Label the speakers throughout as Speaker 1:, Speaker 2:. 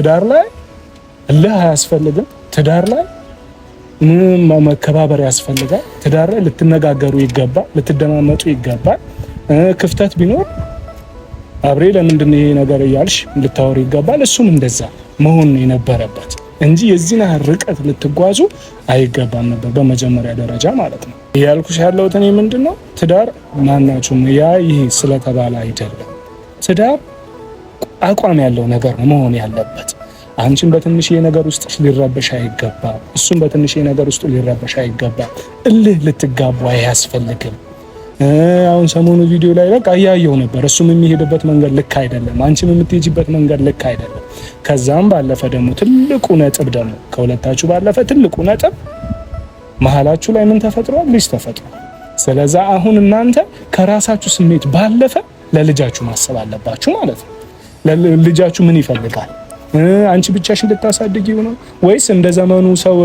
Speaker 1: ትዳር ላይ እልህ አያስፈልግም። ትዳር ላይ መከባበር ያስፈልጋል። ትዳር ላይ ልትነጋገሩ ይገባል፣ ልትደማመጡ ይገባል። ክፍተት ቢኖር አብሬ ለምንድን ይሄ ነገር እያልሽ ልታወሪ ይገባል። እሱም እንደዛ መሆን የነበረበት እንጂ የዚህን ያህል ርቀት ልትጓዙ አይገባም ነበር፣ በመጀመሪያ ደረጃ ማለት ነው። እያልኩሽ ያለሁት እኔ ምንድን ነው ትዳር ማናችሁም ያ ይሄ ስለተባለ አይደለም። ትዳር አቋም ያለው ነገር ነው መሆን ያለበት። አንቺም በትንሽዬ ነገር ውስጥ ሊረበሽ አይገባም፣ እሱም በትንሽዬ ነገር ውስጥ ሊረበሽ አይገባም። እልህ ልትጋቡ አያስፈልግም። አሁን ሰሞኑ ቪዲዮ ላይ በቃ እያየው ነበር። እሱም የሚሄድበት መንገድ ልክ አይደለም፣ አንቺም የምትሄጂበት መንገድ ልክ አይደለም። ከዛም ባለፈ ደግሞ ትልቁ ነጥብ ደግሞ ከሁለታችሁ ባለፈ ትልቁ ነጥብ መሀላችሁ ላይ ምን ተፈጥሯል? ልጅ ተፈጥሯል። ስለዛ አሁን እናንተ ከራሳችሁ ስሜት ባለፈ ለልጃችሁ ማሰብ አለባችሁ ማለት ነው። ልጃችሁ ምን ይፈልጋል? አንቺ ብቻሽን ልታሳድጊው ነው ወይስ እንደ ዘመኑ ሰው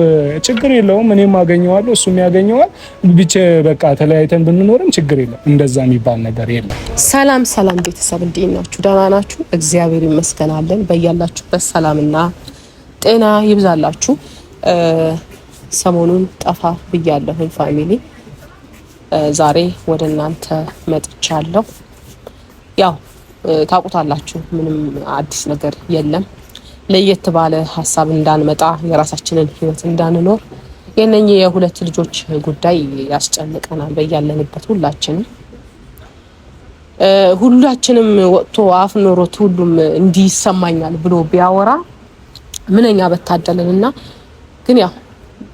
Speaker 1: ችግር የለውም እኔም አገኘዋለሁ እሱም ያገኘዋል፣ ብቻ በቃ ተለያይተን ብንኖርም ችግር የለም፣ እንደዛ የሚባል ነገር የለም።
Speaker 2: ሰላም ሰላም ቤተሰብ እንዴት ናችሁ? ደህና ናችሁ? እግዚአብሔር ይመስገናለን። በያላችሁበት ሰላምና ጤና ይብዛላችሁ። ሰሞኑን ጠፋ ብያለሁኝ family፣ ዛሬ ወደ እናንተ መጥቻለሁ። ያው ታውቁታላችሁ፣ ምንም አዲስ ነገር የለም። ለየት ባለ ሀሳብ እንዳንመጣ የራሳችንን ህይወት እንዳንኖር የነኚህ የሁለት ልጆች ጉዳይ ያስጨንቀናል። በያለንበት ሁላችንም ሁላችንም ወጥቶ አፍ ኖሮት ሁሉም እንዲህ ይሰማኛል ብሎ ቢያወራ ምንኛ በታደልን እና ግን ያው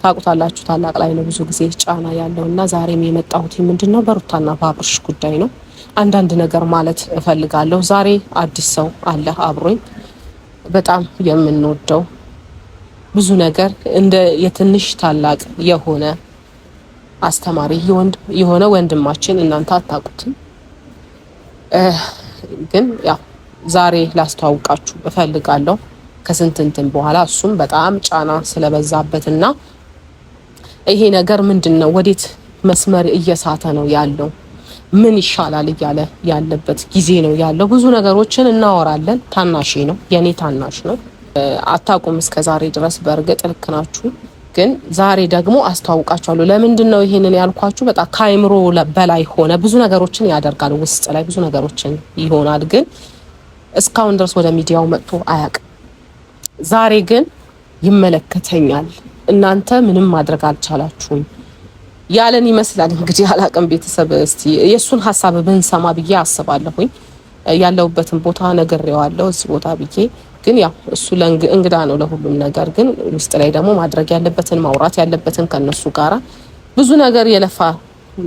Speaker 2: ታውቁታላችሁ ታላቅ ላይ ነው ብዙ ጊዜ ጫና ያለው እና ዛሬም የመጣሁት ምንድን ነው በሩታና በአብርሽ ጉዳይ ነው። አንዳንድ ነገር ማለት እፈልጋለሁ። ዛሬ አዲስ ሰው አለ አብሮኝ በጣም የምንወደው ብዙ ነገር እንደ የትንሽ ታላቅ የሆነ አስተማሪ የሆነ ወንድማችን እናንተ አታውቁትም፣ ግን ያው ዛሬ ላስተዋውቃችሁ እፈልጋለሁ። ከስንት እንትን በኋላ እሱም በጣም ጫና ስለበዛበትና ይሄ ነገር ምንድን ነው ወዴት መስመር እየሳተ ነው ያለው ምን ይሻላል እያለ ያለበት ጊዜ ነው ያለው። ብዙ ነገሮችን እናወራለን። ታናሽ ነው የኔ ታናሽ ነው። አታውቁም እስከ ዛሬ ድረስ በእርግጥ ልክ ናችሁ። ግን ዛሬ ደግሞ አስተዋውቃችኋለሁ። ለምንድን ነው ይሄንን ያልኳችሁ? በጣም ከአይምሮ በላይ ሆነ። ብዙ ነገሮችን ያደርጋል፣ ውስጥ ላይ ብዙ ነገሮችን ይሆናል። ግን እስካሁን ድረስ ወደ ሚዲያው መጥቶ አያውቅም። ዛሬ ግን ይመለከተኛል፣ እናንተ ምንም ማድረግ አልቻላችሁም ያለን ይመስላል። እንግዲህ አላቅም ቤተሰብ፣ እስቲ የእሱን ሀሳብ ብንሰማ ብዬ አስባለሁኝ። ያለሁበትን ቦታ ነግሬዋለሁ፣ እዚህ ቦታ ብዬ ግን ያው እሱ እንግዳ ነው ለሁሉም ነገር። ግን ውስጥ ላይ ደግሞ ማድረግ ያለበትን ማውራት ያለበትን ከነሱ ጋራ ብዙ ነገር የለፋ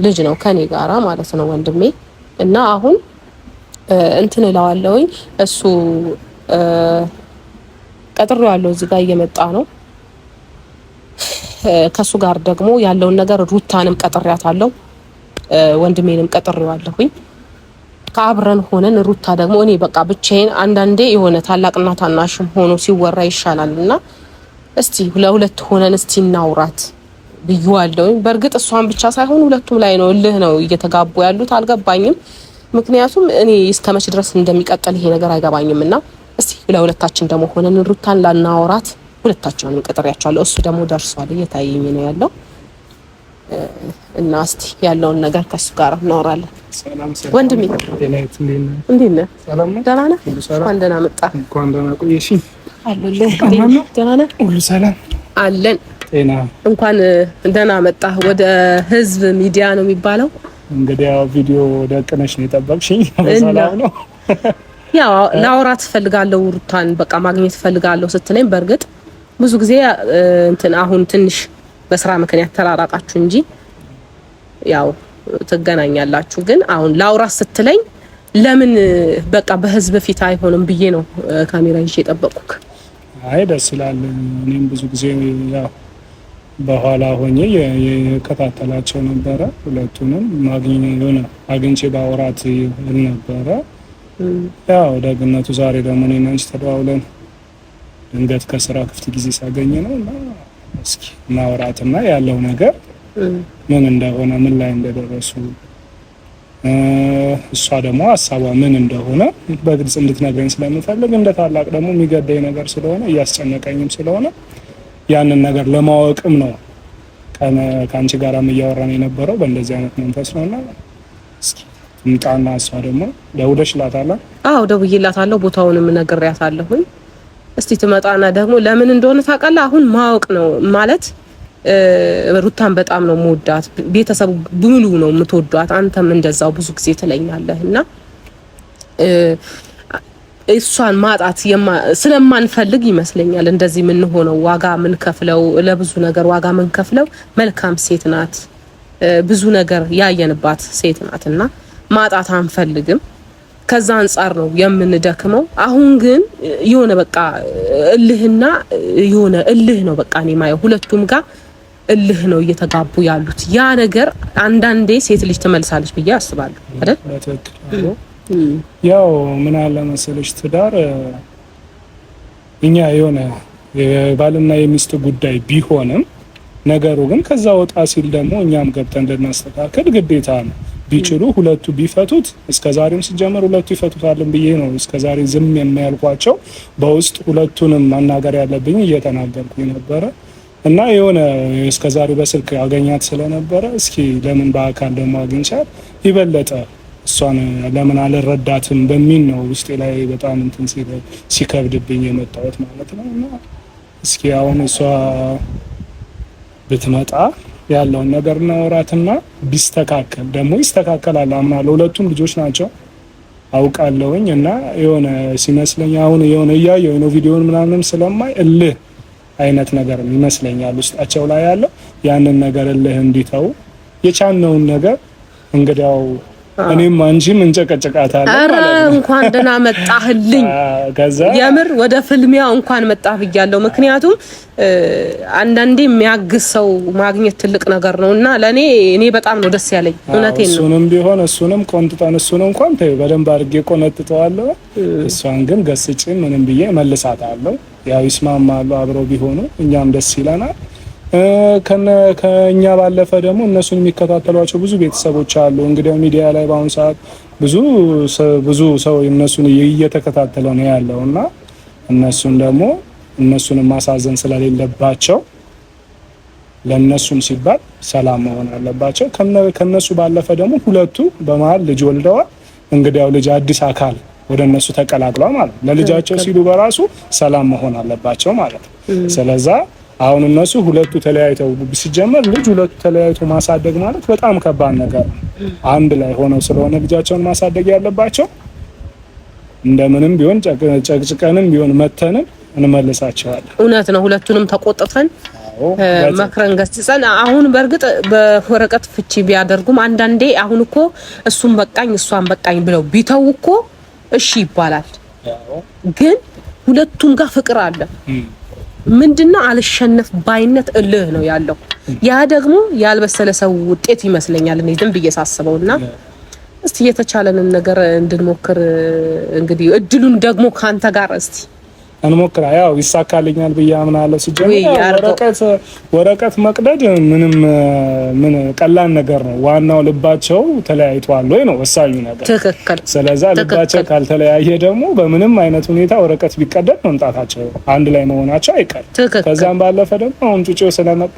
Speaker 2: ልጅ ነው ከኔ ጋራ ማለት ነው ወንድሜ እና አሁን እንትን እለዋለሁኝ እሱ ቀጥሬዋለሁ። እዚህ ጋር እየመጣ ነው ከሱ ጋር ደግሞ ያለውን ነገር ሩታንም ቀጥሬያታለሁ፣ ወንድሜንም ቀጥሬዋለሁኝ። ከአብረን ሆነን ሩታ ደግሞ እኔ በቃ ብቻዬን አንዳንዴ የሆነ ታላቅና ታናሽም ሆኖ ሲወራ ይሻላል እና እስቲ ለሁለት ሆነን እስቲ እናውራት ብዬዋለሁኝ። በእርግጥ እሷን ብቻ ሳይሆን ሁለቱም ላይ ነው እልህ ነው እየተጋቡ ያሉት። አልገባኝም። ምክንያቱም እኔ እስከ መቼ ድረስ እንደሚቀጥል ይሄ ነገር አይገባኝም። እና እስቲ ለሁለታችን ደግሞ ሆነን ሩታን ላናወራት ሁለታቸውንም ቀጥሬያቸዋለሁ። እሱ ደግሞ ደርሷል፣ እየታየኝ ነው ያለው እና እስቲ ያለውን ነገር ከሱ ጋር እናወራለን። ወንድሜ እንዴት ነህ? ደህና ነህ? እንኳን ደህና መጣህ።
Speaker 1: እንኳን ደህና ቆየሽኝ።
Speaker 2: አለሁልህ። ደህና ነህ?
Speaker 1: ሁሉ ሰላም
Speaker 2: አለን።
Speaker 1: ጤና።
Speaker 2: እንኳን ደህና መጣህ ወደ ህዝብ ሚዲያ ነው የሚባለው።
Speaker 1: እንግዲህ ያው ቪዲዮ ደቅነሽ ነው የጠበቅሽኝ። በሰላም ነው?
Speaker 2: ያው ላወራት እፈልጋለሁ ሩታን በቃ ማግኘት እፈልጋለሁ ስትለኝ በእርግጥ ብዙ ጊዜ እንትን አሁን ትንሽ በስራ ምክንያት ተራራቃችሁ እንጂ ያው ትገናኛላችሁ። ግን አሁን ላውራ ስትለኝ ለምን በቃ በህዝብ ፊት አይሆንም ብዬ ነው ካሜራ ይዤ የጠበቅኩክ።
Speaker 1: አይ ደስ ይላል። እኔም ብዙ ጊዜ ያው በኋላ ሆኜ የከታተላቸው ነበረ። ሁለቱንም ማግኘት የሆነ አግኝቼ ባወራት ነበረ። ያው ደግነቱ ዛሬ ደግሞ እኔና አንቺ ተደዋውለን ድንገት ከስራ ክፍት ጊዜ ሳገኝ ነው እና እስኪ እናወራትና ያለው ነገር ምን እንደሆነ ምን ላይ እንደደረሱ እሷ ደግሞ ሀሳቧ ምን እንደሆነ በግልጽ እንድትነግረኝ ስለምፈልግ እንደ ታላቅ ደግሞ የሚገዳኝ ነገር ስለሆነ እያስጨነቀኝም ስለሆነ ያንን ነገር ለማወቅም ነው ከአንቺ ጋራም እያወራን የነበረው በእንደዚህ አይነት መንፈስ ነውና እስኪ ትምጣና እሷ ደግሞ ደውለሽላታል?
Speaker 2: አዎ ደውዬላታለሁ። ቦታውንም ነግሬያታለሁኝ። እስቲ ትመጣና ደግሞ ለምን እንደሆነ ታውቃለህ። አሁን ማወቅ ነው ማለት ሩታን በጣም ነው የምወዳት፣ ቤተሰቡ ሙሉ ነው የምትወዷት። አንተም እንደዛው ብዙ ጊዜ ትለኛለህ እና እሷን ማጣት ስለማንፈልግ ይመስለኛል እንደዚህ የምንሆነው፣ ዋጋ የምንከፍለው ለብዙ ነገር ዋጋ የምንከፍለው። መልካም ሴት ናት፣ ብዙ ነገር ያየንባት ሴት ናት እና ማጣት አንፈልግም። ከዛ አንጻር ነው የምንደክመው። አሁን ግን የሆነ በቃ እልህና የሆነ እልህ ነው በቃ እኔ ማየው ሁለቱም ጋር እልህ ነው እየተጋቡ ያሉት። ያ ነገር አንዳንዴ ሴት ልጅ ትመልሳለች ብዬ አስባለሁ አይደል?
Speaker 1: ያው ምን አለ መሰለሽ ትዳር እኛ የሆነ የባልና የሚስት ጉዳይ ቢሆንም ነገሩ ግን ከዛ ወጣ ሲል ደግሞ እኛም ገብተን ልናስተካከል ግዴታ ነው። ቢችሉ ሁለቱ ቢፈቱት እስከዛሬም ሲጀመር ሁለቱ ይፈቱታልን ብዬ ነው እስከዛሬ ዝም የሚያልኳቸው። በውስጥ ሁለቱንም መናገር ያለብኝ እየተናገርኩኝ ነበረ እና የሆነ እስከዛሬ በስልክ አገኛት ስለነበረ እስኪ ለምን በአካል ደግሞ አግኝቻት ይበለጠ እሷን ለምን አልረዳትም በሚል ነው ውስጤ ላይ በጣም እንትን ሲከብድብኝ የመጣሁት ማለት ነው። እና እስኪ አሁን እሷ ብትመጣ ያለውን ነገር እናወራትና ቢስተካከል ደግሞ ይስተካከላል አምናለሁ። ሁለቱም ልጆች ናቸው አውቃለሁኝ። እና የሆነ ሲመስለኝ አሁን የሆነ እያየሁ ነው ቪዲዮን ምናምንም ስለማይ እልህ አይነት ነገር ይመስለኛል ውስጣቸው ላይ ያለው ያንን ነገር እልህ እንዲተው የቻነውን ነገር እንግዲያው እኔም አንቺም እንጨቀጨቃታለን።
Speaker 2: ኧረ እንኳን ደህና መጣህልኝ። የምር ወደ ፍልሚያው እንኳን መጣህ ብያለሁ። ምክንያቱም አንዳንዴ የሚያግዝ ሰው ማግኘት ትልቅ ነገር ነው እና ለእኔ እኔ በጣም ነው ደስ ያለኝ። እውነቴን
Speaker 1: ነው። እሱንም ቢሆን እሱንም ቆንጥጠን እሱን እንኳን ተይው በደንብ አድርጌ ቆነጥጠዋለሁ። እሷን ግን ገስጬ ምንም ብዬ መልሳታለሁ። ያው ይስማማሉ አብረው ቢሆኑ እኛም ደስ ይለናል። ከኛ ባለፈ ደግሞ እነሱን የሚከታተሏቸው ብዙ ቤተሰቦች አሉ። እንግዲያው ሚዲያ ላይ በአሁኑ ሰዓት ብዙ ብዙ ሰው እነሱን እየተከታተለ ነው ያለው እና እነሱን ደግሞ እነሱንም ማሳዘን ስለሌለባቸው ለእነሱም ሲባል ሰላም መሆን አለባቸው። ከነሱ ባለፈ ደግሞ ሁለቱ በመሀል ልጅ ወልደዋል። እንግዲያው ልጅ አዲስ አካል ወደ እነሱ ተቀላቅሏል ማለት ነው። ለልጃቸው ሲሉ በራሱ ሰላም መሆን አለባቸው ማለት ነው። ስለዛ አሁን እነሱ ሁለቱ ተለያይተው ሲጀመር ልጅ ሁለቱ ተለያይቶ ማሳደግ ማለት በጣም ከባድ ነገር ነው። አንድ ላይ ሆነው ስለሆነ ልጃቸውን ማሳደግ ያለባቸው እንደምንም ቢሆን ጨቅጭቀንም ቢሆን መተንም እንመልሳቸዋለን።
Speaker 2: እውነት ነው። ሁለቱንም ተቆጥተን መክረን ገስጸን፣ አሁን በእርግጥ በወረቀት ፍቺ ቢያደርጉም አንዳንዴ አሁን እኮ እሱም በቃኝ እሷን በቃኝ ብለው ቢተው እኮ እሺ ይባላል። ግን ሁለቱም ጋር ፍቅር አለ። ምንድነው አልሸነፍ ባይነት እልህ ነው ያለው። ያ ደግሞ ያልበሰለ ሰው ውጤት ይመስለኛል እኔ ዝም ብዬ ሳስበው እና እስቲ የተቻለንን ነገር እንድንሞክር እንግዲህ እድሉን ደግሞ ካንተ ጋር እስቲ
Speaker 1: እንሞክራ። ያው ይሳካልኛል ብዬ አምናለሁ። ሲጀምር ወረቀት መቅደድ ምንም ምን ቀላል ነገር ነው። ዋናው ልባቸው ተለያይቷል ወይ ነው ወሳኙ ነገር።
Speaker 2: ትክክል።
Speaker 1: ስለዛ ልባቸው ካልተለያየ ደግሞ በምንም አይነት ሁኔታ ወረቀት ቢቀደድ መምጣታቸው አንድ ላይ መሆናቸው አይቀርም። ከዛም ባለፈ ደግሞ አሁን ጩጬው ስለመጣ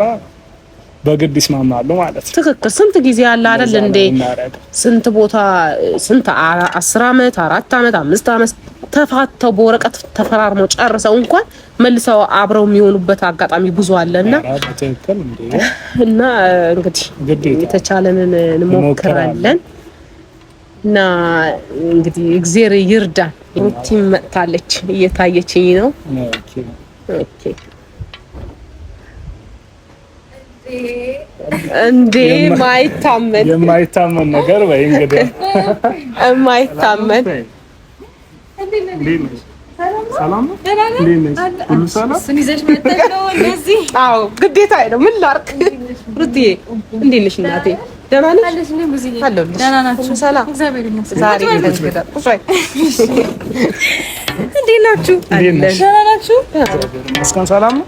Speaker 1: በግድ ይስማማሉ ማለት ነው።
Speaker 2: ትክክል። ስንት ጊዜ አለ አይደል እንዴ? ስንት ቦታ ስንት 10 አመት 4 አመት 5 አመት ተፋተው በወረቀት ተፈራርመው ጨርሰው እንኳን መልሰው አብረው የሚሆኑበት አጋጣሚ ብዙ አለና እና እንግዲህ የተቻለንን እንሞክራለን እና እንግዲህ እግዜር ይርዳን። ሩቲም መጥታለች፣ እየታየችኝ ነው። okay እንዴ ማይታመን
Speaker 1: የማይታመን ነገር ወይ እንግዲህ
Speaker 2: የማይታመን አዎ ግዴታ ነው። ምን ላድርግ? ሩትዬ እንዴት ነሽ እናቴ? ደህና ነሽ? አለሁልሽ። ሰላም። ዛሬ እንዴት ናችሁ? ደህና ናችሁ?
Speaker 1: ሰላም ነው።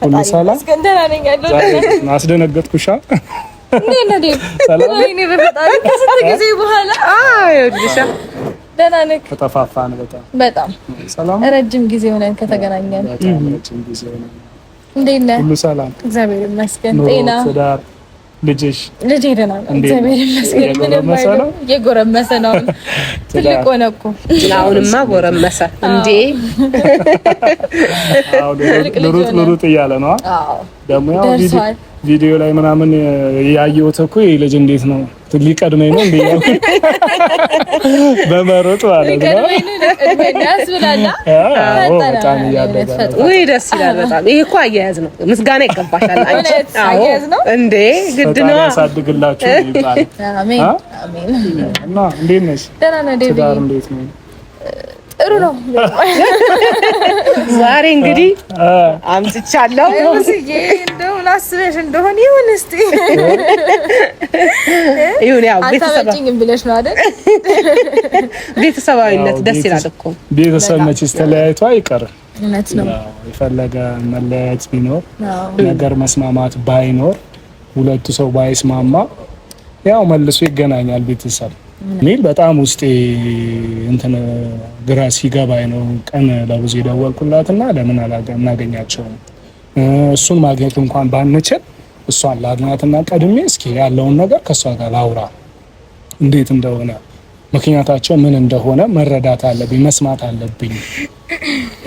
Speaker 1: ሁሉ ሰላም። አስደነገጥኩሻ።
Speaker 3: ከስንት ጊዜ በኋላ ደህና ነህ?
Speaker 1: ተጠፋፋን። በጣም
Speaker 3: በጣም ሰላም። ረጅም ጊዜ ሆነን ከተገናኘን። እንዴት ነህ?
Speaker 1: ሁሉ ሰላም፣
Speaker 3: እግዚአብሔር ይመስገን። ጤና፣
Speaker 1: ትዳር፣ ልጅሽ?
Speaker 3: ልጄ ደህና ነው፣ እግዚአብሔር ይመስገን። ምንም አይልም። እየጎረመሰ ነው። ትልቅ ሆነ እኮ
Speaker 2: አሁንማ፣ ጎረመሰ እንዴ!
Speaker 1: ልሩጥ ልሩጥ እያለ ነው።
Speaker 3: አዎ
Speaker 1: ደግሞ ያው ቪዲዮ ላይ ምናምን ያየሁት እኮ ይሄ ልጅ እንዴት ነው ሊቀድመኝ ነው እንዴ? በመሮጥ ማለት ነው። በጣም እያደገ
Speaker 2: ውይ ደስ ይላል በጣም። ይሄ እኮ አያያዝ ነው። ምስጋና ይገባሻል አንቺ።
Speaker 3: አያያዝ ነው
Speaker 2: እንዴ? ግድ ነው።
Speaker 1: ያሳድግላችሁ ይባላል።
Speaker 3: አሜን አሜን።
Speaker 1: እና እንዴት ነሽ?
Speaker 3: ደህና ነው።
Speaker 1: ትዳር እንዴት ነው?
Speaker 3: ጥሩ ነው።
Speaker 2: ዛሬ እንግዲህ አምጥቻለሁ።
Speaker 3: እንደው አስበሽ እንደሆነ ይሁን እስቲ
Speaker 2: ይሁን። ያው
Speaker 3: አታመጪኝም ብለሽ ነው አይደል?
Speaker 2: ቤተሰባዊነት ደስ ይላል እኮ።
Speaker 1: ቤተሰብ መቼስ ተለያይቶ አይቀርም።
Speaker 3: እውነት ነው።
Speaker 1: የፈለገ መለያየት ቢኖር ነገር መስማማት ባይኖር ሁለቱ ሰው ባይስማማ ያው መልሶ ይገናኛል ቤተሰብ ሚል በጣም ውስጤ እንትን ግራ ሲገባኝ ነው ቀን ለብዙ የደወልኩላትና ለምን አናገኛቸውም እሱን ማግኘት እንኳን ባንችል እሷን ላግኛትና ቀድሜ እስኪ ያለውን ነገር ከእሷ ጋር ላውራ፣ እንዴት እንደሆነ ምክንያታቸው ምን እንደሆነ መረዳት አለብኝ፣ መስማት አለብኝ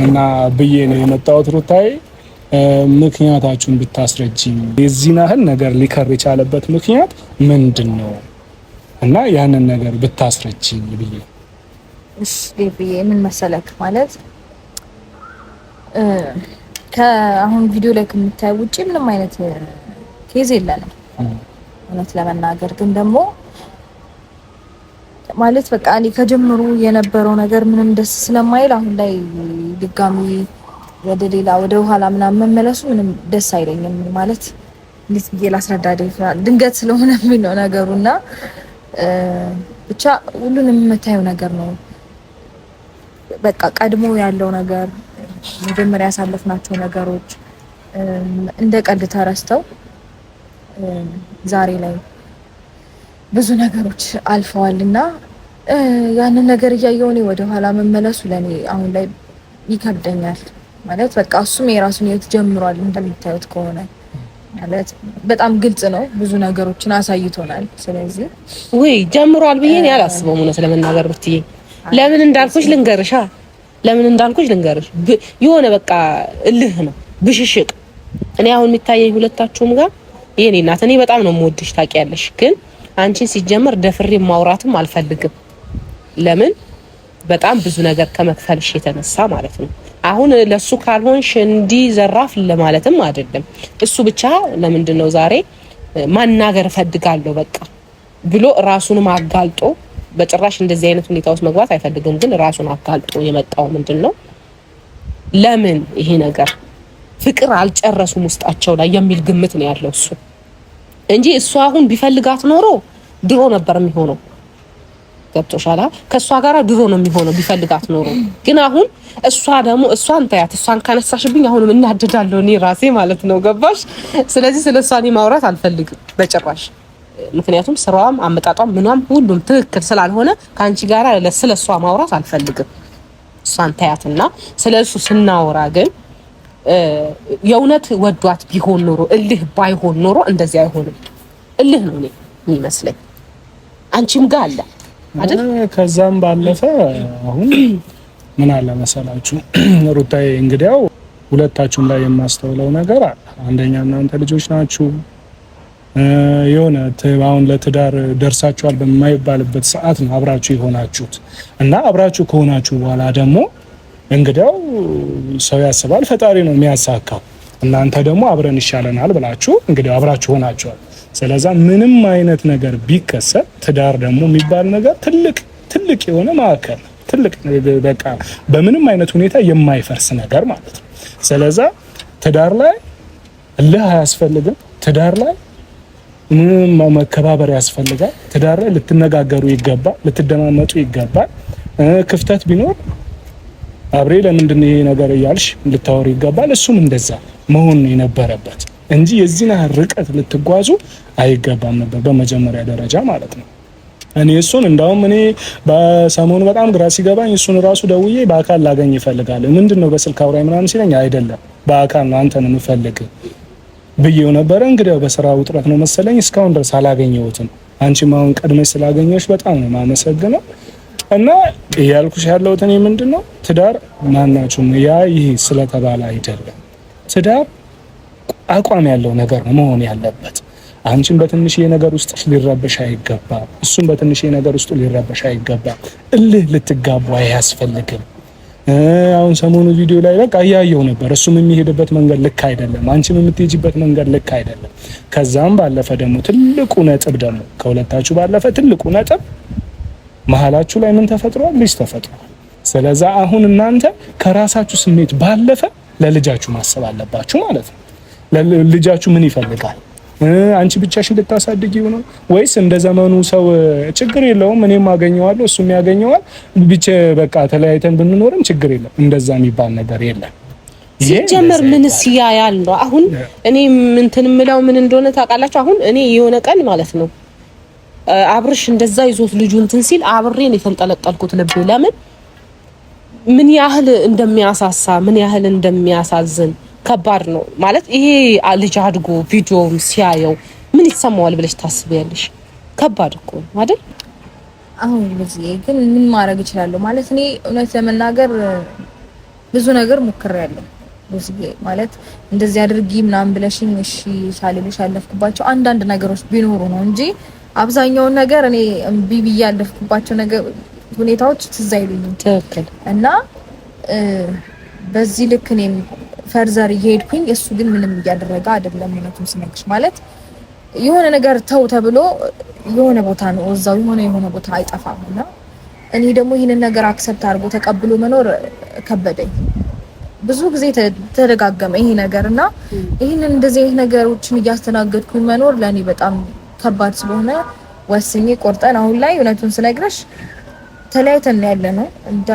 Speaker 1: እና ብዬ ነው የመጣሁት። ሩታዬ ምክንያታችሁን ብታስረጅኝ፣ የዚህን ያህል ነገር ሊከር የቻለበት ምክንያት ምንድን ነው እና ያንን ነገር ብታስረጅኝ ብዬ።
Speaker 3: እሺ ብዬ ምን መሰለክ፣ ማለት ከአሁን ቪዲዮ ላይ ከምታየው ውጪ ምንም አይነት case የለንም። እውነት ለመናገር ግን ደግሞ ማለት በቃ እኔ ከጀምሩ የነበረው ነገር ምንም ደስ ስለማይል አሁን ላይ ድጋሚ ወደ ሌላ ወደ ኋላ ምናምን መመለሱ ምንም ደስ አይለኝም። ማለት እንዴት ብዬ ላስረዳ፣ ድንገት ስለሆነ ነው ነገሩና ብቻ ሁሉንም የምታየው ነገር ነው። በቃ ቀድሞ ያለው ነገር፣ መጀመሪያ ያሳለፍናቸው ነገሮች እንደ ቀልድ ተረስተው ዛሬ ላይ ብዙ ነገሮች አልፈዋል እና ያንን ነገር እያየሁ እኔ ወደኋላ መመለሱ ለእኔ አሁን ላይ ይከብደኛል። ማለት በቃ እሱም የራሱን ህይወት ጀምሯል እንደሚታዩት ከሆነ፣ ማለት በጣም ግልጽ ነው። ብዙ ነገሮችን አሳይቶናል። ስለዚህ
Speaker 2: ውይ ጀምሯል ብዬ እኔ አላስበውም። እውነት ለመናገር ብትዬ ለምን እንዳልኩሽ ልንገርሻ፣ ለምን እንዳልኩሽ ልንገርሽ። የሆነ በቃ እልህ ነው ብሽሽቅ። እኔ አሁን የሚታየኝ ሁለታችሁም ጋር የኔ እናት፣ እኔ በጣም ነው የምወድሽ ታውቂያለሽ። ግን አንቺን ሲጀመር ደፍሬ ማውራትም አልፈልግም። ለምን በጣም ብዙ ነገር ከመክፈልሽ የተነሳ ማለት ነው። አሁን ለሱ ካልሆንሽ እንዲህ ዘራፍ ለማለትም አይደለም። እሱ ብቻ ለምንድን ነው ዛሬ ማናገር እፈልጋለሁ በቃ ብሎ ራሱንም አጋልጦ፣ በጭራሽ እንደዚህ አይነት ሁኔታ ውስጥ መግባት አይፈልግም። ግን ራሱን አጋልጦ የመጣው ምንድን ነው? ለምን ይሄ ነገር ፍቅር አልጨረሱም ውስጣቸው ላይ የሚል ግምት ነው ያለው እሱ እንጂ እሱ አሁን ቢፈልጋት ኖሮ ድሮ ነበር የሚሆነው። ገብቶሻል? ከእሷ ጋር ድሮ ነው የሚሆነው ቢፈልጋት ኖሮ። ግን አሁን እሷ ደግሞ እሷን ተያት። እሷን ካነሳሽብኝ አሁንም እናደዳለሁ እኔ ራሴ ማለት ነው። ገባሽ? ስለዚህ ስለ እሷ እኔ ማውራት አልፈልግም በጭራሽ። ምክንያቱም ስራዋም አመጣጧም ምኗም ሁሉም ትክክል ስላልሆነ ከአንቺ ጋር ስለ እሷ ማውራት አልፈልግም። እሷን ተያትና ስለ እሱ ስናወራ ግን የእውነት ወዷት ቢሆን ኖሮ፣ እልህ ባይሆን ኖሮ እንደዚህ አይሆንም። እልህ ነው እኔ የሚመስለኝ። አንቺም ጋር አለ አይደል?
Speaker 1: ከዛም ባለፈ አሁን ምን አለ መሰላችሁ ሩታዬ፣ እንግዲያው ሁለታችሁም ላይ የማስተውለው ነገር አለ። አንደኛ እናንተ ልጆች ናችሁ፣ የሆነ አሁን ለትዳር ደርሳችኋል በማይባልበት ሰዓት ነው አብራችሁ የሆናችሁት እና አብራችሁ ከሆናችሁ በኋላ ደግሞ እንግዲያው ሰው ያስባል፣ ፈጣሪ ነው የሚያሳካው። እናንተ ደግሞ አብረን ይሻለናል ብላችሁ እንግዲያው አብራችሁ ሆናችኋል። ስለዛ ምንም አይነት ነገር ቢከሰት ትዳር ደግሞ የሚባል ነገር ትልቅ ትልቅ የሆነ ማዕከል፣ ትልቅ በቃ በምንም አይነት ሁኔታ የማይፈርስ ነገር ማለት ነው። ስለዛ ትዳር ላይ እልህ አያስፈልግም። ትዳር ላይ መከባበር ያስፈልጋል። ትዳር ላይ ልትነጋገሩ ይገባል፣ ልትደማመጡ ይገባል። ክፍተት ቢኖር አብሬ ለምንድን ነው ይሄ ነገር እያልሽ ልታወሪ ይገባል። እሱም እንደዛ መሆን የነበረበት። እንጂ የዚህን ያህል ርቀት ልትጓዙ አይገባም ነበር በመጀመሪያ ደረጃ ማለት ነው። እኔ እሱን እንዳውም እኔ በሰሞኑ በጣም ግራ ሲገባኝ እሱን ራሱ ደውዬ በአካል ላገኝ ይፈልጋል። ምንድን ነው በስልክ አውራኝ ምናምን ሲለኝ አይደለም በአካል ነው አንተን የምፈልግ ብዬው ነበረ። እንግዲያው በስራ ውጥረት ነው መሰለኝ እስካሁን ድረስ አላገኘሁትም። አንቺም አሁን ቀድመሽ ስላገኘሽ በጣም ነው የማመሰግነው። እና እያልኩሽ ያለሁት እኔ ምንድን ነው ትዳር ማናችሁም ያ ይህ ስለተባለ አይደለም። ትዳር አቋም ያለው ነገር ነው መሆን ያለበት። አንቺም በትንሽዬ ነገር ውስጥ ሊረበሽ አይገባም። እሱም በትንሽዬ ነገር ውስጥ ሊረበሽ አይገባም። እልህ ልትጋቡ አያስፈልግም። አሁን ሰሞኑ ቪዲዮ ላይ በቃ እያየው ነበር። እሱም የሚሄድበት መንገድ ልክ አይደለም፣ አንቺም የምትሄጂበት መንገድ ልክ አይደለም። ከዛም ባለፈ ደግሞ ትልቁ ነጥብ ደግሞ ከሁለታችሁ ባለፈ ትልቁ ነጥብ መሀላችሁ ላይ ምን ተፈጥሯል? ልጅ ተፈጥሯል። ስለዛ አሁን እናንተ ከራሳችሁ ስሜት ባለፈ ለልጃችሁ ማሰብ አለባችሁ ማለት ነው። ልጃችሁ ምን ይፈልጋል? አንቺ ብቻሽን ልታሳድጊው ነው ወይስ እንደ ዘመኑ ሰው ችግር የለውም እኔም አገኘዋለሁ እሱም ያገኘዋል ብቻ በቃ ተለያይተን ብንኖርም ችግር የለም እንደዛ የሚባል ነገር የለም።
Speaker 2: ሲጀመር ምንስ ያያል ነው አሁን እኔ እንትን የምለው ምን እንደሆነ ታውቃላችሁ? አሁን እኔ የሆነ ቀን ማለት ነው አብርሽ እንደዛ ይዞት ልጁ እንትን ሲል አብሬን የተንጠለጠልኩት ልቤ ለምን ምን ያህል እንደሚያሳሳ ምን ያህል እንደሚያሳዝን ከባድ ነው ማለት ይሄ ልጅ አድጎ ቪዲዮም ሲያየው ምን ይሰማዋል ብለሽ ታስቢያለሽ? ከባድ እኮ አይደል?
Speaker 3: አሁን ጊዜ ግን ምን ማድረግ እችላለሁ ማለት እኔ እውነት ለመናገር ብዙ ነገር ሞክሬያለሁ። ብዙ ማለት እንደዚህ አድርጊ ምናምን ብለሽኝ እሺ ሳልልሽ ያለፍኩባቸው አንዳንድ ነገሮች ቢኖሩ ነው እንጂ አብዛኛውን ነገር እኔ እምቢ ብዬ ያለፍኩባቸው ነገር ሁኔታዎች ትዝ አይሉኝም።
Speaker 2: ትክክል።
Speaker 3: እና በዚህ ልክ እኔም further እየሄድኩኝ እሱ ግን ምንም እያደረገ አይደለም። እውነቱን ስነግርሽ ማለት የሆነ ነገር ተው ተብሎ የሆነ ቦታ ነው እዛው የሆነ የሆነ ቦታ አይጠፋም። እና እኔ ደግሞ ይህንን ነገር accept አድርጎ ተቀብሎ መኖር ከበደኝ። ብዙ ጊዜ ተደጋገመ ይሄ ነገር እና ይህንን እንደዚህ አይነት ነገሮችን እያስተናገድኩኝ መኖር ለእኔ በጣም ከባድ ስለሆነ ወስኜ ቆርጠን አሁን ላይ እውነቱን ስነግረሽ ተለያይተን ያለ ነው። እንደ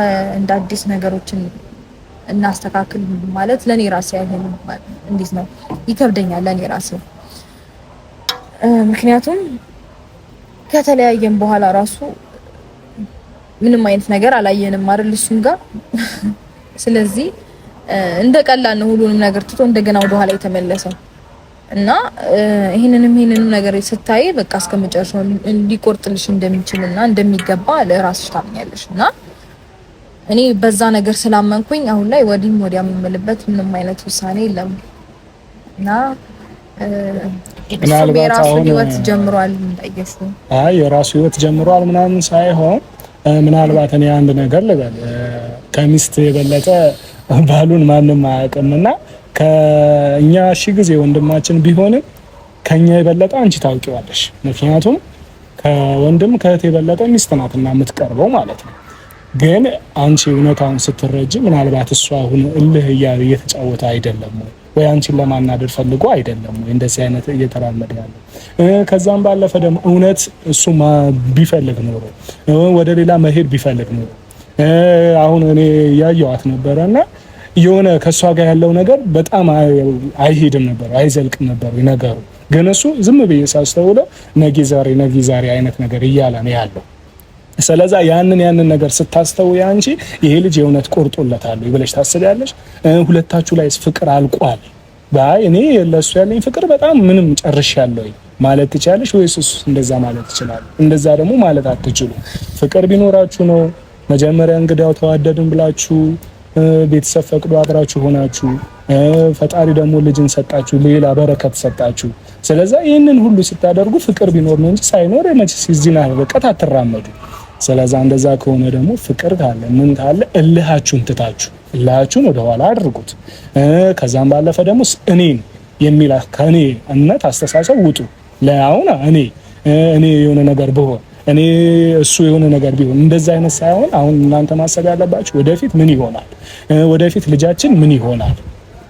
Speaker 3: አዲስ ነገሮችን እናስተካክል ማለት ለኔ ራሴ አይሆንም። እንዴት ነው ይከብደኛል ለኔ ራሴ። ምክንያቱም ከተለያየን በኋላ ራሱ ምንም አይነት ነገር አላየንም አይደል እሱም ጋር። ስለዚህ እንደ ቀላል ነው ሁሉንም ነገር ትቶ እንደገና ወደኋላ የተመለሰው እና ይህንንም ይህንንም ነገር ስታይ በቃ እስከመጨረሻው እንዲቆርጥልሽ እንደሚችልና እንደሚገባ ለራስሽ ታምኛለሽ እና እኔ በዛ ነገር ስላመንኩኝ አሁን ላይ ወዲህም ወዲያም የምልበት ምንም አይነት ውሳኔ የለም እና
Speaker 1: ምናልባት
Speaker 3: የራሱ
Speaker 1: አሁን
Speaker 3: ህይወት ጀምሯል። እንዳየሽው
Speaker 1: አይ የራሱ ህይወት ጀምሯል ምናምን ሳይሆን ምናልባት እኔ አንድ ነገር ልበል፣ ከሚስት የበለጠ ባሉን ማንም አያውቅምና ከእኛ ሺ ጊዜ ወንድማችን ቢሆንም ከኛ የበለጠ አንቺ ታውቂዋለሽ። ምክንያቱም ከወንድም ከእህት የበለጠ ሚስት ናትና የምትቀርበው ማለት ነው። ግን አንቺ እውነታውን ስትረጂ ምናልባት እሱ አሁን እልህ እያለ እየተጫወተ አይደለም ወይ ወይ አንቺን ለማናደድ ፈልጎ አይደለም ወይ እንደዚህ አይነት እየተራመደ ያለው? ከዛም ባለፈ ደግሞ እውነት እሱ ቢፈልግ ኖሮ ወደ ሌላ መሄድ ቢፈልግ ኖሮ አሁን እኔ ያየዋት ነበረና የሆነ ከእሷ ጋር ያለው ነገር በጣም አይሄድም ነበር፣ አይዘልቅም ነበር ነገሩ። ግን እሱ ዝም ብዬ ሳስተውለው ነጌ ዛሬ ነጌ ዛሬ አይነት ነገር እያለ ነው ያለው። ስለዛ ያንን ያንን ነገር ስታስተውይ አንቺ ይሄ ልጅ የእውነት ቆርጦለታል ብለሽ ታስቢያለሽ። ሁለታችሁ ላይስ ፍቅር አልቋል? ባይ እኔ ለእሱ ያለኝ ፍቅር በጣም ምንም ጨርሻለሁ ማለት ትችያለሽ ወይስ እሱ እንደዛ ማለት ይችላል? እንደዛ ደግሞ ማለት አትችሉ። ፍቅር ቢኖራችሁ ነው መጀመሪያ እንግዲያው ተዋደድን ብላችሁ ቤተሰብ ፈቅዶ አብራችሁ ሆናችሁ ፈጣሪ ደግሞ ልጅን ሰጣችሁ፣ ሌላ በረከት ሰጣችሁ። ስለዛ ይህንን ሁሉ ስታደርጉ ፍቅር ቢኖር ነው እንጂ ሳይኖር መቼስ እዚህ ርቀት አትራመዱ። ስለዛ እንደዛ ከሆነ ደግሞ ፍቅር ካለ ምን ካለ እልሃችሁን ትታችሁ እልሃችሁን ወደኋላ አድርጉት። ከዛም ባለፈ ደግሞ እኔን የሚል ከእኔ እምነት አስተሳሰብ ውጡ። ለአሁን እኔ እኔ የሆነ ነገር ብሆን እኔ እሱ የሆነ ነገር ቢሆን እንደዛ አይነት ሳይሆን አሁን እናንተ ማሰብ ያለባችሁ ወደፊት ምን ይሆናል፣ ወደፊት ልጃችን ምን ይሆናል፣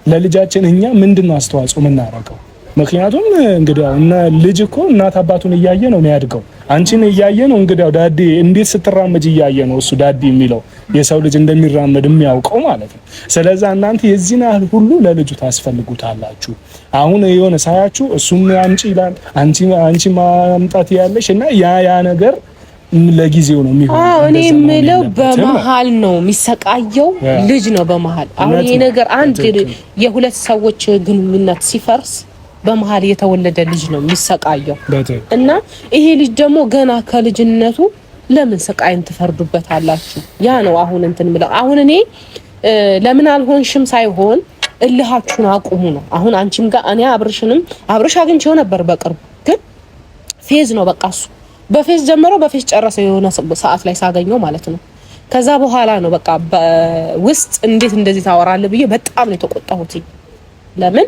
Speaker 1: ለልጃችን እኛ ምንድን ነው አስተዋጽኦ የምናደርገው? ምክንያቱም እንግዲህ እና ልጅ እኮ እናት አባቱን እያየ ነው የሚያድገው። አንቺን እያየ ነው እንግዲያው ዳዴ እንዴት ስትራመጅ እያየ ነው እሱ ዳዴ የሚለው የሰው ልጅ እንደሚራመድ የሚያውቀው ማለት ነው። ስለዛ እናንተ የዚህን ያህል ሁሉ ለልጁ ታስፈልጉታላችሁ። አሁን የሆነ ሳያችሁ እሱም አምጪ ይላል፣ አንቺ ማምጣት ያለሽ እና ያ ያ ነገር ለጊዜው ነው የሚሆነው።
Speaker 2: አዎ እኔ የምለው በመሀል ነው የሚሰቃየው ልጅ ነው በመሀል። አሁን ይሄ ነገር አንድ የሁለት ሰዎች ግንኙነት ሲፈርስ በመሀል የተወለደ ልጅ ነው የሚሰቃየው እና ይሄ ልጅ ደግሞ ገና ከልጅነቱ ለምን ስቃይን ትፈርዱበታላችሁ? ያ ነው አሁን እንትን የምለው። አሁን እኔ ለምን አልሆንሽም ሳይሆን እልሃችሁን አቁሙ ነው። አሁን አንቺም ጋር እኔ አብርሽንም አብርሽ አግኝቼው ነበር በቅርቡ፣ ግን ፌዝ ነው በቃ እሱ በፌዝ ጀመረው በፌዝ ጨረሰው የሆነ ሰዓት ላይ ሳገኘው ማለት ነው። ከዛ በኋላ ነው በቃ ውስጥ እንዴት እንደዚህ ታወራለህ ብዬ በጣም ነው የተቆጣሁት። ለምን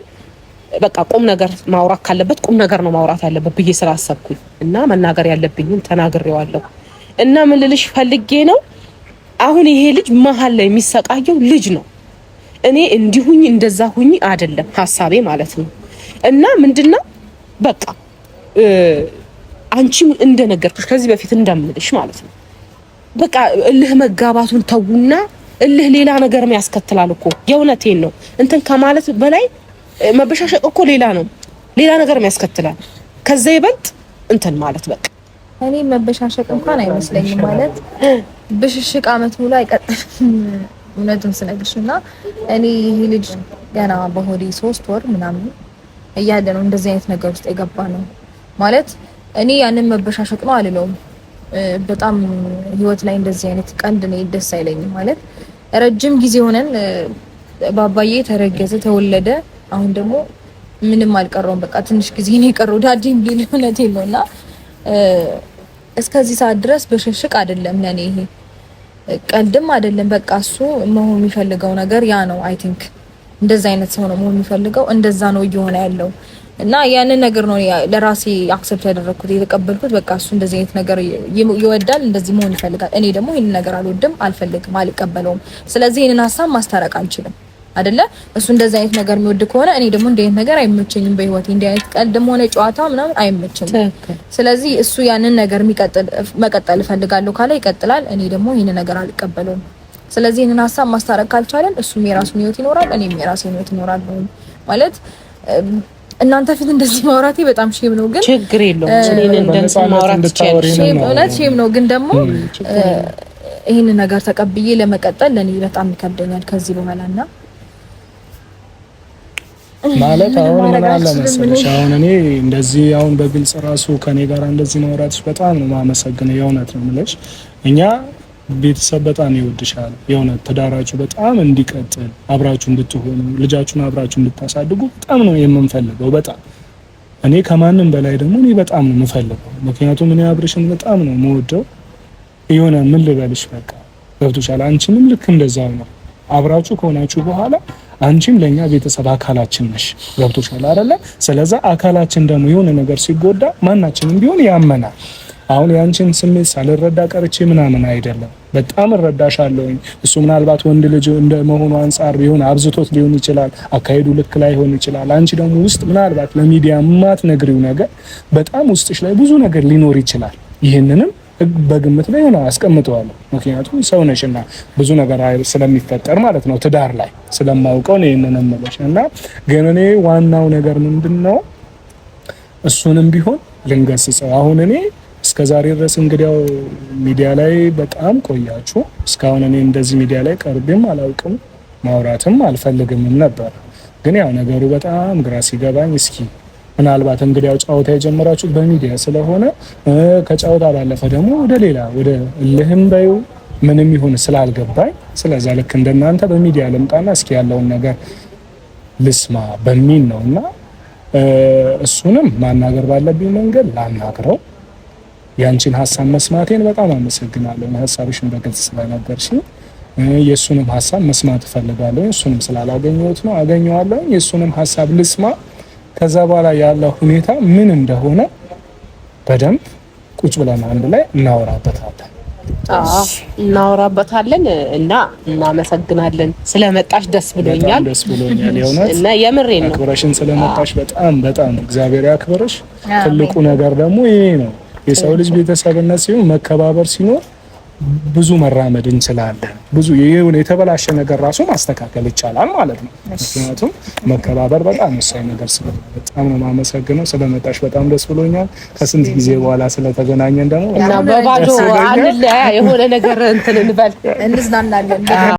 Speaker 2: በቃ ቁም ነገር ማውራት ካለበት ቁም ነገር ነው ማውራት ያለበት ብዬ ስላሰብኩኝ እና መናገር ያለብኝን ተናግሬዋለሁ። እና ምን ልልሽ ፈልጌ ነው አሁን ይሄ ልጅ መሀል ላይ የሚሰቃየው ልጅ ነው። እኔ እንዲሁኝ እንደዛ ሁኝ አይደለም ሀሳቤ ማለት ነው። እና ምንድነው በቃ አንቺም እንደነገርኩሽ ከዚህ በፊት እንደምልሽ ማለት ነው በቃ እልህ መጋባቱን ተዉና፣ እልህ ሌላ ነገርም ያስከትላል እኮ የእውነቴን ነው። እንትን ከማለት በላይ መበሻሸቅ እኮ ሌላ ነው፣ ሌላ ነገርም ያስከትላል። ከዛ ይበልጥ እንትን ማለት በቃ
Speaker 3: እኔ መበሻሸቅ እንኳን አይመስለኝም። ማለት ብሽሽቅ አመት ሙሉ አይቀጥልም እውነቱን ስነግርሽ እና እኔ ይሄ ልጅ ገና በሆዴ 3 ወር ምናምን እያለ ነው እንደዚህ አይነት ነገር ውስጥ የገባ ነው ማለት እኔ ያንን መበሻሸቅ ነው አልለውም። በጣም ህይወት ላይ እንደዚህ አይነት ቀንድ እኔ ደስ አይለኝም። ማለት ረጅም ጊዜ ሆነን ባባዬ ተረገዘ፣ ተወለደ። አሁን ደግሞ ምንም አልቀረውም። በቃ ትንሽ ጊዜ ነው የቀረው ዳዲም ሊል እውነቴን ነው እና እስከዚህ ሰዓት ድረስ ብሽሽቅ አይደለም ለኔ ይሄ ቀልድም አይደለም። በቃ እሱ መሆን የሚፈልገው ነገር ያ ነው። I think እንደዛ አይነት ሰው ነው መሆን የሚፈልገው። እንደዛ ነው እየሆነ ያለው እና ያንን ነገር ነው ለራሴ accept ያደረኩት የተቀበልኩት። በቃ እሱ እንደዚህ አይነት ነገር ይወዳል፣ እንደዚህ መሆን ይፈልጋል። እኔ ደግሞ ይህንን ነገር አልወድም፣ አልፈልግም፣ አልቀበለውም። ስለዚህ ይህንን ሀሳብ ማስታረቅ አልችልም አይደለ? እሱ እንደዚህ አይነት ነገር የሚወድ ከሆነ እኔ ደግሞ እንደዚህ አይነት ነገር አይመቸኝም። በህይወቴ እንዲህ አይነት ቀልድም ሆነ ጨዋታ ምናምን አይመቸኝም። ስለዚህ እሱ ያንን ነገር የሚቀጥል መቀጠል እፈልጋለሁ ካለ ይቀጥላል። እኔ ደግሞ ይህንን ነገር አልቀበለውም። ስለዚህ ይህንን ሀሳብ ማስታረቅ ካልቻለን እሱም የራሱን ህይወት ይኖራል፣ እኔም የራሴን ህይወት ይኖራለሁ ማለት እናንተ ፊት እንደዚህ ማውራቴ በጣም shame ነው፣ ግን
Speaker 2: ችግር የለውም። እኔን እንደዚህ ማውራት ትችያለሽ።
Speaker 3: እውነት shame ነው፣ ግን ደግሞ ይህንን ነገር ተቀብዬ ለመቀጠል ለኔ በጣም ይከብደኛል ከዚህ በኋላ እና
Speaker 1: ማለት አሁን ምን አለ መሰለሽ፣ አሁን እኔ እንደዚህ አሁን በግልጽ ራሱ ከኔ ጋር እንደዚህ ማውራትሽ በጣም ነው የማመሰግነው። የእውነት ነው የምልሽ እኛ ቤተሰብ በጣም ይወድሻል። የእውነት ትዳራችሁ በጣም እንዲቀጥል አብራችሁ እንድትሆኑ ልጃችሁን አብራችሁ እንድታሳድጉ በጣም ነው የምንፈልገው። በጣም እኔ ከማንም በላይ ደግሞ እኔ በጣም ነው የምፈልገው። ምክንያቱም እኔ አብርሽን በጣም ነው የምወደው። የሆነ ምን ልበልሽ፣ በቃ ገብቶሻል። አንቺንም ልክ እንደዛው ነው። አብራችሁ ከሆናችሁ በኋላ አንቺም ለኛ ቤተሰብ አካላችን ነሽ። ገብቶሻል አይደለ? ስለዛ አካላችን ደግሞ የሆነ ነገር ሲጎዳ ማናችንም ቢሆን ያመናል። አሁን ያንቺን ስሜት ሳልረዳ ቀርቼ ምናምን አይደለም። በጣም እረዳሻለሁኝ። እሱ ምናልባት ወንድ ልጅ እንደመሆኑ አንጻር ቢሆን አብዝቶት ሊሆን ይችላል፣ አካሄዱ ልክ ላይሆን ይችላል። አንቺ ደግሞ ውስጥ ምናልባት ለሚዲያ የማትነግሪው ነገር በጣም ውስጥሽ ላይ ብዙ ነገር ሊኖር ይችላል። ይህንንም በግምት ላይ ሆነ አስቀምጠዋለሁ። ምክንያቱም ሰው ነሽና ብዙ ነገር ስለሚፈጠር ማለት ነው። ትዳር ላይ ስለማውቀው ነው ይህንን እምልሽ እና ግን እኔ ዋናው ነገር ምንድን ነው እሱንም ቢሆን ልንገስጸው አሁን እኔ እስከ ዛሬ ድረስ እንግዲያው ሚዲያ ላይ በጣም ቆያችሁ። እስካሁን እኔ እንደዚህ ሚዲያ ላይ ቀርቤም አላውቅም፣ ማውራትም አልፈልግምም ነበር። ግን ያው ነገሩ በጣም ግራ ሲገባኝ እስኪ ምናልባት እንግዲያው ጨዋታ የጀመራችሁት በሚዲያ ስለሆነ ከጨዋታ ባለፈ ደግሞ ወደ ሌላ ወደ እልህም በይው ምንም ይሁን ስላልገባኝ፣ ስለዛ ልክ እንደናንተ በሚዲያ ልምጣና እስኪ ያለውን ነገር ልስማ በሚል ነው እና እሱንም ማናገር ባለብኝ መንገድ ላናግረው። ያንቺን ሀሳብ መስማቴን በጣም አመሰግናለሁ። ሀሳብሽን በግልጽ ስለነገርሽኝ የእሱንም ሀሳብ መስማት እፈልጋለሁ። እሱንም ስላላገኘሁት ነው፣ አገኘዋለሁ። የእሱንም ሀሳብ ልስማ። ከዛ በኋላ ያለው ሁኔታ ምን እንደሆነ በደንብ ቁጭ ብለን አንድ ላይ እናወራበታለን
Speaker 2: እናወራበታለን እና እናመሰግናለን። ስለመጣሽ ደስ ብሎኛል፣
Speaker 1: ደስ ብሎኛል የእውነት
Speaker 2: እና የምሬን ነው።
Speaker 1: አክብረሽን ስለመጣሽ በጣም በጣም እግዚአብሔር ያክብርሽ። ትልቁ ነገር ደግሞ ይሄ ነው። የሰው ልጅ ቤተሰብነት ሲሆን መከባበር ሲኖር ብዙ መራመድ እንችላለን። ብዙ የሆነ የተበላሸ ነገር ራሱ ማስተካከል ይቻላል ማለት ነው። ምክንያቱም መከባበር በጣም ወሳኝ ነገር ስለሆነ በጣም ነው የማመሰግነው። ስለመጣሽ በጣም ደስ ብሎኛል። ከስንት ጊዜ በኋላ ስለተገናኘን ደግሞ
Speaker 2: እና በባዶ አንለያ የሆነ ነገር እንትን እንበል
Speaker 3: እንዝናናለን።